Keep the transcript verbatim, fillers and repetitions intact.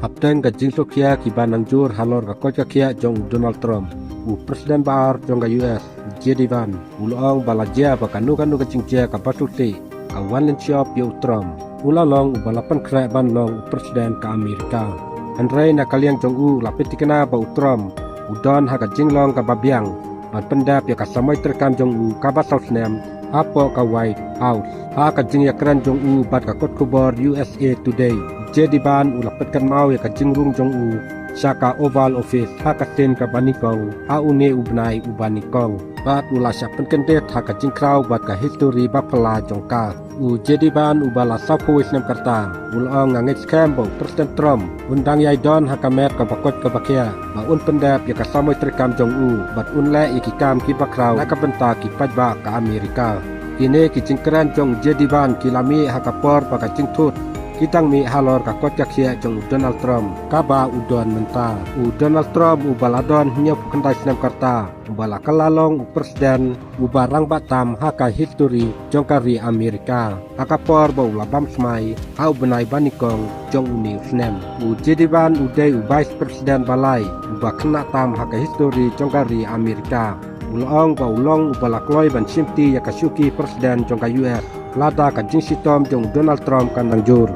Hapdeng ka jingshukor kiba nang jur halor ka koit ka khiah jong u Donald Trump, u President ba ar jong ka U S, J D Vance, u la ong ba la jia ba kano kano ka jingjia kaba shisha ka wan lynshop ïa u Trump. U la long uba la pynkhreh ban long u President ka Amerika. Hynrei na ka liang jong u la pyntikna ba u Trump u don ha ka jinglong kaba biang ban pyndep ïa ka samoi treikam jong u kaba saw snem hapoh ka White House. Ha ka jingïakren jong u bad ka kot khubor U S A Today, J D Vance u la pynkynmaw ïa ka jingrung jong u sha ka Oval Office ha ka sien kaba nyngkong ha une u bnai uba nyngkong. Bad u la shah pynkyndit ha ka jingkhraw bad ka histori ba phylla jong ka. U J D Vance uba la sawphew wei snem ka rta u la ong, nga ngeit skhem ba u President Trump un dang ïai don ha ka met kaba koit kaba khiah ba un pyndep ïa ka samoi treikam jong u bad un leh ïa ki kam kiba khraw na ka bynta ki paidbah ka Amerika. Kine ki jingkren jong u J D Vance ki la mih ha ka por ba ka jingthut ki dang mih halor ka koit ka khiah jong u Donald Trump kaba u don mynta. U Donald Trump uba la don hynñiewphew khyndai snem ka rta uba la kylla long u President uba rangbah tam ha ka histori jong ka ri Amerika ha ka por ba u la bam smai ha u bnai ba nyngkong jong une u snem. U J D Vance u dei u Vice President ba lai uba khynnah tam ha ka histori jong ka ri Amerika. U la ong ba u long uba la kloi ban shimti ïa ka shuki President jong ka U S lada ka jingshitom jong u Donald Trump kan nang jur.